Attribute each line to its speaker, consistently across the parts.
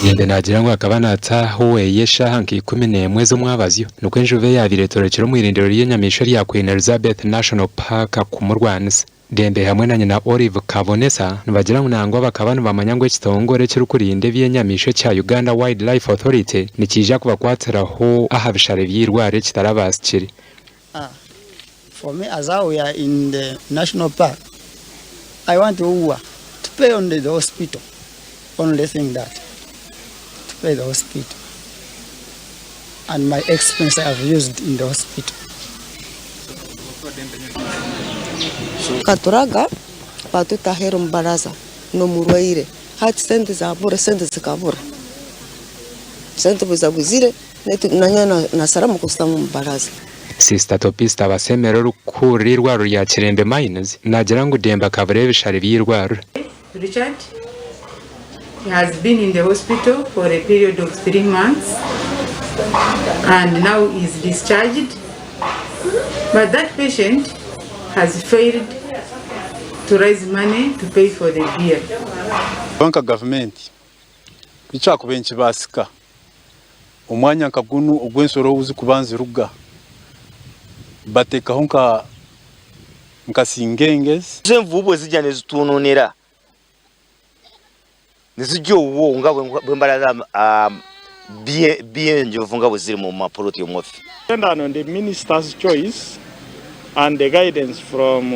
Speaker 1: Dembe naagira ngu akaba naataaha oweye eshaaha nka 11 z'omwabazyo nikwo enjubu eyaabaire etorekire omu irindiro ry'enyamaishwa erya Queen Elizabeth National Park kumurwanisa. Dembe hamwe na nyina Olive Kabonesa nibagira ngu nangwa bakaba nibamanya ngu ekitongore ekirikurinda eby'enyamaishwa ekya Uganda Wildlife Authority nikiija kubakwatiraho aha bishare by'eirwariro ekitarabaasikire.
Speaker 2: For me as how we are in the national park I want UWA to pay only the hospital only thing that to pay the hospital and my expense I have used in the hospital.
Speaker 3: Bakaturaga batwita aheeru omu baraza n'omurwaire hati sente zabura sente zikabura sente buzabuzire nanyowe nasaramu kushutama omu baraza.
Speaker 1: Sister Topista Basemera orikukurira eirwariro rya Kirembe Mines naagira ngu Dembe akabura ebishare by'eirwariro.
Speaker 4: Richard he has been in the hospital for a period of 3 months and now is discharged but that patient has failed to raise money to pay for the bill.
Speaker 5: Nka gavumenti tikyakubaire nikibaasika omwanya nka gunu ogw'ensoro obu zirikuba niziruga bateekaho nka nka singenge.
Speaker 6: Ezo envubu bwe zija nizituununira, nizirya owuwo nga bwe mbaraza by'enjovu nga bwe ziri mu mapoloti omwaffe.
Speaker 7: Depend on the minister's choice and the guidance from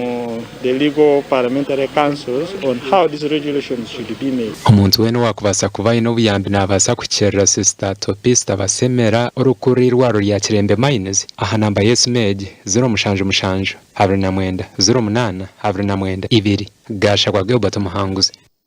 Speaker 7: the legal parliamentary councils on how these regulations should be made.
Speaker 1: Omuntu weena owaakubaasa kuba aine obuyambi naabaasa kuhikiirira Sister Topista Basemera orikukurira eirwariro rya Kirembe Mines aha namba y'esimu egi, 077 29 08 2. Gashakwa Gilbert Muhanguzi.